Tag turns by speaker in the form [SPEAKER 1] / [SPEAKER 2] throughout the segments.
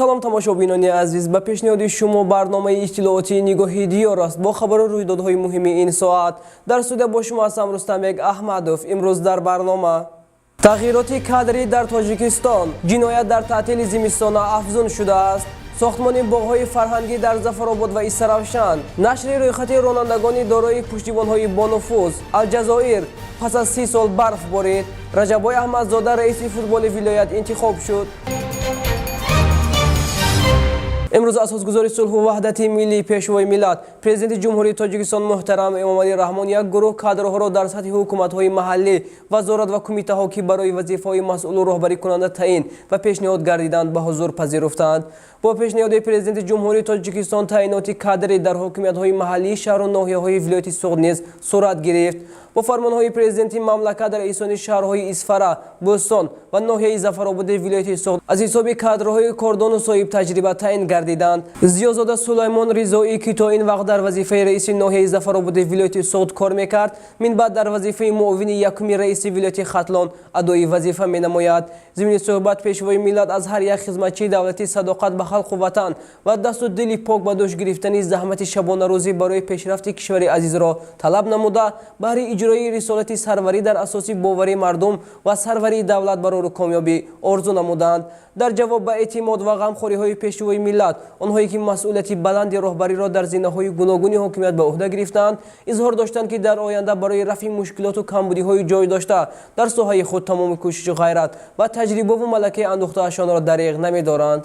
[SPEAKER 1] Салом, тамошобинони азиз, ба пешниҳоди шумо барномаи иттилоотии «Нигоҳи Диёр» аст бо хабару рӯйдодҳои муҳими ин соат. Дар студия бо шумо ҳастам Рустамбек Аҳмадов. Имрӯз дар барнома: тағйироти кадрӣ дар Тоҷикистон, ҷиноят дар таътили зимистона афзун шудааст, сохтмони боғҳои фарҳангӣ дар Зафаробод ва Истаравшан, нашри рӯйхати ронандагони дорои пуштибонҳои бонуфуз, Алҷазоир пас аз 30 сол барф борид, Раҷаббой Аҳмадзода раиси футболи вилоят интихоб шуд. Имрӯз асосгузори сулҳу ваҳдати миллӣ, Пешвои миллат, Президенти Ҷумҳурии Тоҷикистон муҳтарам Эмомалӣ Раҳмон як гурӯҳ кадрҳоро дар сатҳи ҳукуматҳои маҳаллӣ, вазорат ва кумитаҳо, ки барои вазифаҳои масъулу роҳбарикунанда таъин ва пешниҳод гардиданд, ба ҳузур пазируфтанд. Бо пешниҳоди Президенти Ҷумҳурии Тоҷикистон таъиноти кадрӣ дар ҳокимиятҳои маҳаллии шаҳру ноҳияҳои вилояти Суғд низ сурат гирифт. Бо фармонҳои Президенти мамлакат раисони шаҳрҳои Исфара, Бӯстон ва ноҳияи Зафарободи вилояти Суғд аз ҳисоби кадрҳои кордону соҳибтаҷриба таъин гардиданд. Зиёзода Сулаймон Ризоӣ, ки то ин вақт дар вазифаи раиси ноҳияи Зафарободи вилояти Суғд кор мекард, минбаъд дар вазифаи муовини якуми раиси вилояти Хатлон адои вазифа менамояд. Зимни суҳбат Пешвои миллат аз ҳар як хизматчии давлатӣ садоқат ба халқу ватан ва дасту дили пок ба дӯш гирифтани заҳмати шабонарӯзӣ барои пешрафти кишвари азизро талаб намуда, баҳри иҷрои рисолати сарварӣ дар асоси бовари мардум ва сарварии давлат барору комёбӣ орзу намуданд. Дар ҷавоб ба эътимод ва ғамхориҳои Пешвои миллат, онҳое ки масъулияти баланди роҳбариро дар зинаҳои гуногуни ҳокимият ба ӯҳда гирифтаанд, изҳор доштанд, ки дар оянда барои рафъи мушкилоту камбудиҳои ҷой дошта дар соҳаи худ тамоми кӯшишу ғайрат ва таҷрибаву малакаи андӯхтаашонро дариғ намедоранд.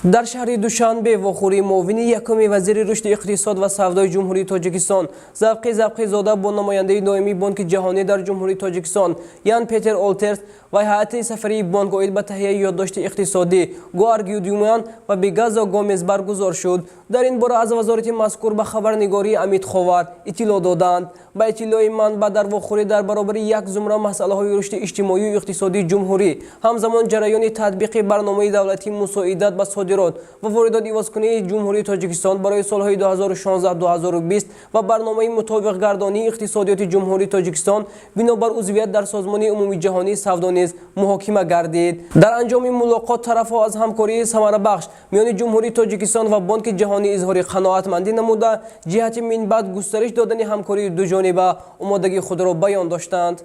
[SPEAKER 1] Дар шаҳри Душанбе вохӯрии муовини якуми вазири рушди иқтисод ва савдои Ҷумҳурии Тоҷикистон Завқи Завқизода бо намояндаи доимии Бонки Ҷаҳонӣ дар Ҷумҳурии Тоҷикистон Ян Петер Олтерс ва ҳайати сафарии бонк оид ба таҳияи ёддошти иқтисодӣ Гоар Гюдюмян ва Бегазо Гомес баргузор шуд. Дар ин бора аз вазорати мазкур ба хабарнигории Амид Ховар иттилоъ доданд. Ба иттилои манбаъ, дар вохӯрӣ дар баробари як зумра масъалаҳои рушди иҷтимоию иқтисодии ҷумҳурӣ, ҳамзамон ҷараёни татбиқи барномаи давлатии мусоидат ба содирот ва воридот ивазкунии Ҷумҳурии Тоҷикистон барои солҳои 2016-2020 ва барномаи мутобиқгардонии иқтисодиёти Ҷумҳурии Тоҷикистон бинобар узвият дар Созмони Умумиҷаҳонии савдо низ муҳокима гардид. Дар анҷоми мулоқот тарафҳо аз ҳамкории самарабахш миёни Ҷумҳурии Тоҷикистон ва Бонки Ҷаҳонӣ изҳори қаноатмандӣ намуда, ҷиҳати минбаъд густариш додани ҳамкории дуҷониба омодагии худро баён доштанд.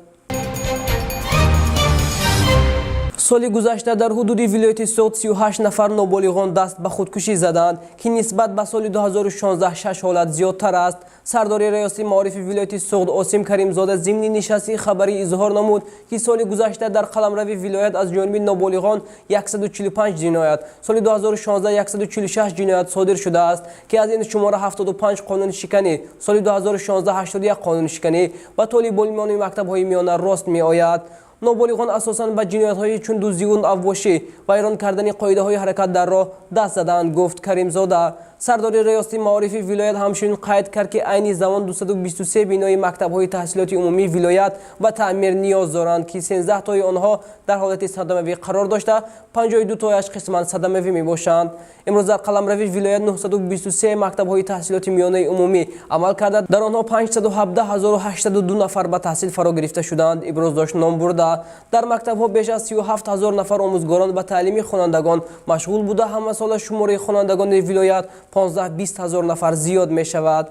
[SPEAKER 1] Соли гузашта дар ҳудуди вилояти Суғд 38 нафар ноболиғон даст ба худкушӣ заданд, ки нисбат ба соли 2016 шаш ҳолат зиёдтар аст. Сардори раёсати маорифи вилояти Суғд Осим Каримзода зимни нишасти хабарӣ изҳор намуд, ки соли гузашта дар қаламрави вилоят аз ҷониби ноболиғон 145 ҷиноят, соли 2016 146 ҷиноят содир шудааст, ки аз ин шумора 75 қонуншиканӣ, соли 2016 81 қонуншиканӣ ба толиболимони мактабҳои миёна рост меояд. Ноболиғон асосан ба ҷиноятҳои чун дуздиву авбошӣ, вайрон кардани қоидаҳои ҳаракат дар роҳ даст заданд, гуфт Каримзода. Сардори раёсати маорифи вилоят ҳамчунин қайд кард, ки айни замон 223 бинои мактабҳои таҳсилоти умумии вилоят ба таъмир ниёз доранд, ки 13 тои онҳо дар ҳолати садамавӣ қарор дошта, 52 тояш қисман садамавӣ мебошанд. Имрӯз дар қаламрави вилоят 923 мактабҳои таҳсилоти миёнаи умумӣ амал карда, дар онҳо 517802 нафар ба таҳсил фаро гирифта шуданд, иброз дошт номбурда. Дар мактабҳо беш аз 37 ҳазор нафар омӯзгорон ба таълими хонандагон машғул буда, ҳамасола шумораи хонандагони вилоят 15-20 ҳазор нафар зиёд мешавад.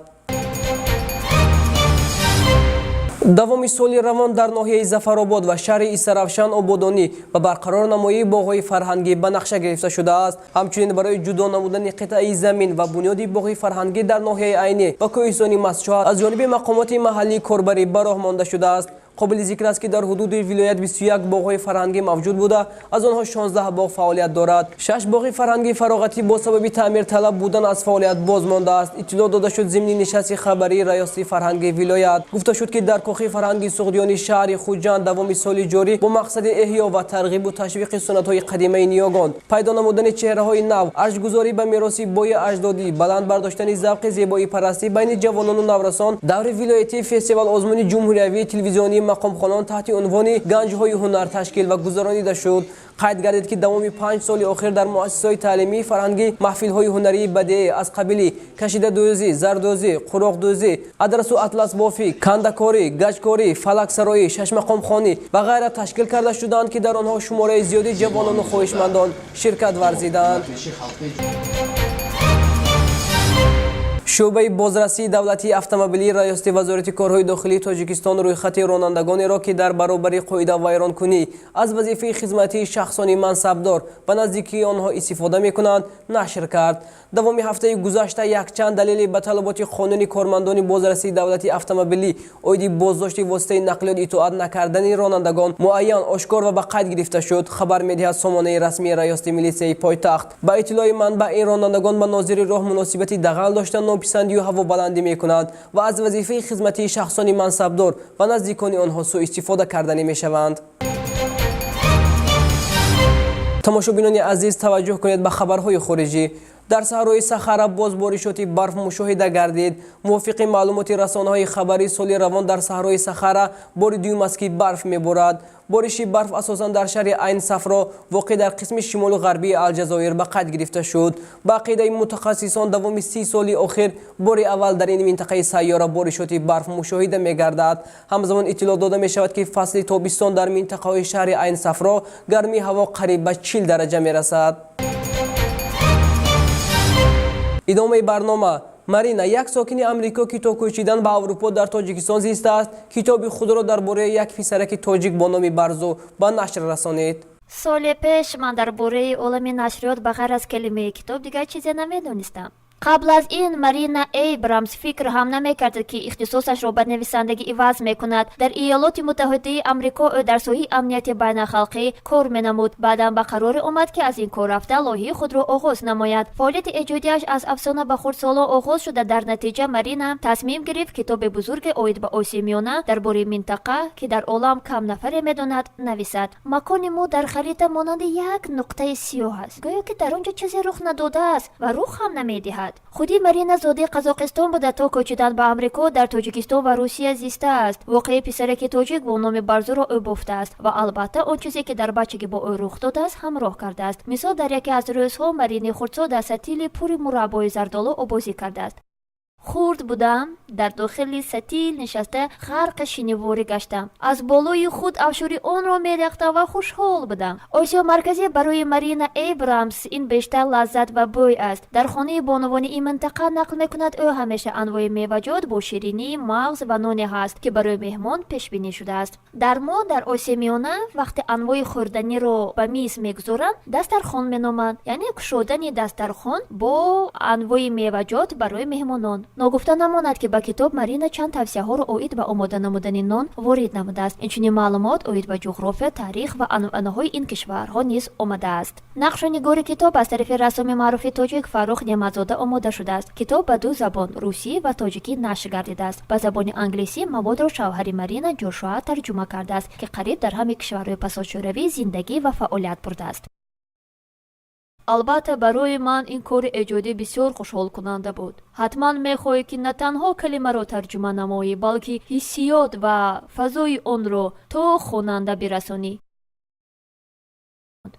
[SPEAKER 1] Давоми соли равон дар ноҳияи Зафаробод ва шаҳри Истаравшан ободонӣ ва барқарор намоии боғҳои фарҳангӣ ба нақша гирифта шудааст. Ҳамчунин барои ҷудо намудани қитъаи замин ва бунёди боғи фарҳангӣ дар ноҳияи Айнӣ ва кӯҳистони Мастчоҳ аз ҷониби мақомоти маҳаллии корбарӣ ба роҳ монда шудааст. Қобили зикр аст, ки дар ҳудуди вилоят 21 боғҳои фарҳангӣ мавҷуд буда, аз онҳо 16 боғ фаъолият дорад. Шаш боғи фарҳангии фароғатӣ бо сабаби таъмирталаб будан аз фаъолият боз мондааст, иттилоъ дода шуд зимни нишасти хабарии раёсати фарҳанги вилоят. Гуфта шуд, ки дар кохи фарҳанги суғдиёни шаҳри Хуҷанд давоми соли ҷорӣ бо мақсади эҳё ва тарғибу ташвиқи суннатҳои қадимаи ниёгон, пайдо намудани чеҳраҳои нав, арҷгузорӣ ба мероси бои аҷдодӣ, баланд бардоштани завқи зебоипарастӣ байни ҷавонону наврасон даври вилоятии фестивал озмуни ҷумҳуриявии телевизионии мақомхонон таҳти унвони «Ганҷҳои ҳунар» ташкил ва гузаронида шуд. Қайд гардид, ки давоми 5 соли охир дар муассисаҳои таълимии фарҳангӣ маҳфилҳои ҳунарии бадеӣ аз қабили кашидадӯзӣ, зардӯзӣ, қуроқдӯзӣ, адрасу атласбофӣ, кандакорӣ, гаҷкорӣ, фалаксароӣ, шашмақомхонӣ ва ғайра ташкил карда шуданд, ки дар онҳо шумораи зиёди ҷавонону хоҳишмандон ширкат варзиданд. Шӯъбаи бозрасии давлатии автомобилии Раёсати Вазорати корҳои дохилии Тоҷикистон рӯйхати ронандагонеро, ки дар баробари қоидавайронкунӣ аз вазифаи хизматии шахсони мансабдор ба наздикии онҳо истифода мекунанд, нашр кард. Давоми ҳафтаи гузашта якчанд далели ба талаботи қонуни кормандони бозрасии давлатии автомобилӣ оиди боздошти воситаи нақлиёт итоат накардани ронандагон муайян, ошкор ва ба қайд гирифта шуд, хабар медиҳад сомонаи расмии Раёсати милитсияи пойтахт. Ба иттилои манбаъ, ин ронандагон ба нозири роҳ муносибати дағал дошта, нописандию ҳавобаландӣ мекунанд ва аз вазифаи хизматии шахсони мансабдор ва наздикони онҳо сӯистифода карданӣ мешаванд. Тамошобинони азиз, таваҷҷӯҳ кунед ба хабарҳои хориҷӣ. Дар саҳрои Сахара боз боришоти барф мушоҳида гардид. Мувофиқи маълумоти расонаҳои хабарӣ, соли равон дар саҳрои Сахара бори дуюм аст, ки барф меборад. Бориши барф асосан дар шаҳри Айн Сафро, воқеъ дар қисми шимолу ғарбии Алҷазоир, ба қайд гирифта шуд. Ба ақидаи мутахассисон, давоми 30 соли охир бори аввал дар ин минтақаи сайёра боришоти барф мушоҳида мегардад. Ҳамзамон иттилоъ дода мешавад, ки фасли тобистон дар минтақаҳои шаҳри Айн Сафро гармии ҳаво қариб ба 40 дараҷа мерасад. Идомаи барнома. Марина, як сокини Амрико, ки то кӯчидан ба Аврупо дар Тоҷикистон зистааст, китоби худро дар бораи як писараки тоҷик бо номи Барзу ба нашр расонид.
[SPEAKER 2] Соли пеш ман дар бораи олами нашриёт ба ғайр аз калимаи китоб дигар чизе намедонистам. Қабл аз ин Марина Эйбрамс фикр ҳам намекард, ки ихтисосашро ба нависандагӣ иваз мекунад. Дар Иёлоти Муттаҳидаи Амрико ӯ дар соҳаи амнияти байналхалқӣ кор менамуд. Баъдан ба қароре омад, ки аз ин кор рафта, лоиҳаи худро оғоз намояд. Фаъолияти эҷодиаш аз афсона ба хурдсолон оғоз шуда, дар натиҷа Марина тасмим гирифт китоби бузурге оид ба Осиёи Миёна, дар бораи минтақа, ки дар олам кам нафаре медонад, нависад. Макони мо дар харита монанди як нуқтаи сиёҳ аст, гӯё ки дар он ҷо чизе рух надодааст ва рух ҳам намедиҳад. Худи Марина зодаи Қазоқистон буда, то кӯчидан ба Амрико дар Тоҷикистон ва Русия зистааст. Воқеаи писараки тоҷик бо номи Барзуро ӯ бофтааст ва албатта он чизе, ки дар бачагӣ бо ӯ рух додааст, ҳамроҳ кардааст. Мисол, дар яке аз рӯзҳо Марини хурдсол дар сатили пури мураббои зардолу обозӣ кардааст. Хурд будам, дар дохили сатил нишаста, ғарқи шиниворӣ гаштам, аз болои худ афшури онро мерехтам ва хушҳол будам. Осиё Марказӣ барои Марина Эйбрамс ин бештар лаззат ва бӯй аст. Дар хонаи бонувони ин минтақа, нақл мекунад ӯ, ҳамеша анвои меваҷот бо ширинӣ, мағз ва ноне ҳаст, ки барои меҳмон пешбинӣ шудааст. Дар мо, дар Осиёи Миёна, вақте анвои хӯрданиро ба миз мегузоранд, дастархон меноманд, яъне кушодани дастархон бо анвои меваҷот барои меҳмонон. Ногуфта намонад, ки ба китоб Марина чанд тавсияҳоро оид ба омода намудани нон ворид намудааст. Инчунин маълумот оид ба ҷуғрофия, таърих ва анъанаҳои ин кишварҳо низ омадааст. Нақшу нигори китоб аз тарафи рассоми маъруфи тоҷик Фаррух Неъматзода омода шудааст. Китоб ба ду забон, русӣ ва тоҷикӣ, нашр гардидааст. Ба забони англисӣ маводро шавҳари Марина Ҷошуа тарҷума кардааст, ки қариб дар ҳамаи кишварҳои пасошӯравӣ зиндагӣ ва фаъолият бурдааст. Албатта, барои ман ин кори эҷодӣ бисёр хушҳолкунанда буд. Ҳатман мехоҳӣ, ки на танҳо калимаро тарҷума намоӣ, балки ҳиссиёт ва фазои онро то хонанда бирасонӣ.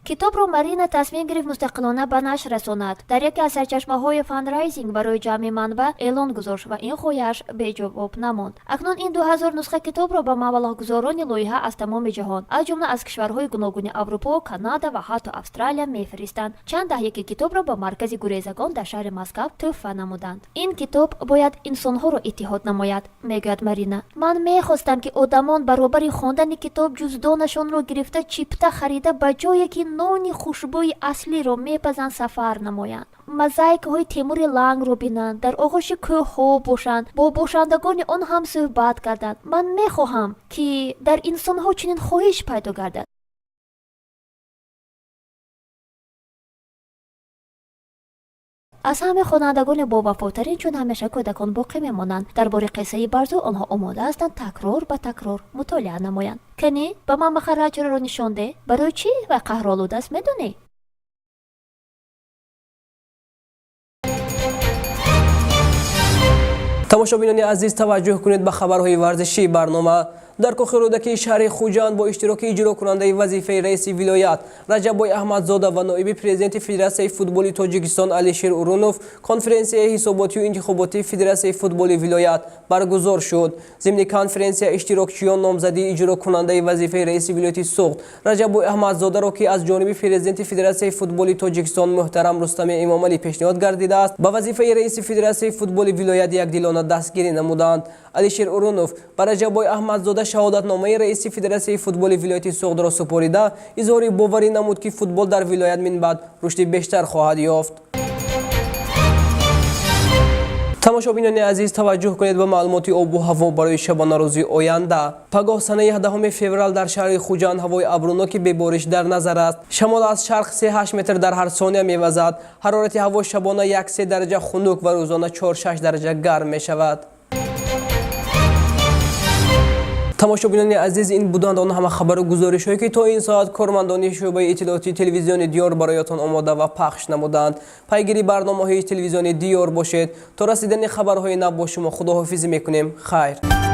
[SPEAKER 2] Китобро Марина тасмим гирифт мустақилона ба нашр расонад. Дар яке аз сарчашмаҳои фандрайзинг барои ҷамъи манбаъ эълон гузошт ва ин хоҳияш беҷавоб намонд. Акнун ин 2000 нусха китобро ба маблағгузорони лоиҳа аз тамоми ҷаҳон, аз ҷумла аз кишварҳои гуногуни Аврупо, Канада ва ҳатто Австралия мефиристанд. Чанд даҳяки китобро ба маркази гурезагон дар шаҳри Москав тӯҳфа намуданд. Ин китоб бояд инсонҳоро иттиҳод намояд, мегӯяд Марина. Ман мехостам, ки одамон баробари хондани китоб ҷуздонашонро гирифта, чипта харида, ба ҷое, ки нони хушбӯи аслиро мепазанд, сафар намоянд, мозаикаҳои Темури Лангро бинанд, дар оғӯши кӯҳҳо бошанд, бо бошандагони он ҳам суҳбат карданд. Ман мехоҳам, ки дар инсонҳо чунин хоҳиш пайдо гардад. Аз ҳамаи хонандагони бовафотарин, чун ҳамеша кӯдакон боқӣ мемонанд. Дар бораи қиссаи Барзу онҳо омода ҳастанд такрор ба такрор мутолиа намоянд. Канӣ, ба ман махарачаро нишон деҳ. Барои чӣ вай қаҳролуд аст, медонӣ?
[SPEAKER 1] Тамошобинони азиз, таваҷҷӯҳ кунед ба хабарҳои варзишии барнома. Дар кохи Рӯдакии шаҳри Хуҷанд бо иштироки иҷрокунандаи вазифаи раиси вилоят Раҷаббой Аҳмадзода ва ноиби президенти Федератсияи футболи Тоҷикистон Алишер Урунов конференсияи ҳисоботию интихоботии Федератсияи футболи вилоят баргузор шуд. Зимни конференсия иштирокчиён номзадии иҷрокунандаи вазифаи раиси вилояти Суғд Раҷаббой Аҳмадзодаро, ки аз ҷониби президенти Федератсияи футболи Тоҷикистон муҳтарам Рустами Эмомалӣ пешниҳод гардидааст, ба вазифаи раиси Федератсияи футболи вилоят якдилона дастгирӣ намуданд. Алишер Урунов ба Раҷаббой Аҳмадзода шаҳодатномаи раиси Федератсияи футболи вилояти Суғдро супорида, изҳори боварӣ намуд, ки футбол дар вилоят минбаъд рушди бештар хоҳад ёфт. Тамошобинони азиз, таваҷҷӯҳ кунед ба маълумоти обу ҳаво барои шабонарӯзи оянда. Пагоҳ, санаи 10 феврал, дар шаҳри Хуҷанд ҳавои абруноки бебориш дар назар аст. Шамол аз шарқ 3-8 метр дар ҳар сония мевазад. Ҳарорати ҳаво шабона 1-3 дараҷа хунук ва рӯзона 4-6 дараҷа гарм мешавад. Тамошобинони азиз, ин буданд он ҳама хабару гузоришҳое, ки то ин соат кормандони шӯъбаи иттилоотии телевизиони Диёр бароятон омода ва пахш намуданд. Пайгири барномаҳои телевизиони Диёр бошед. То расидани хабарҳои нав бо шумо худоҳофизӣ мекунем. Хайр.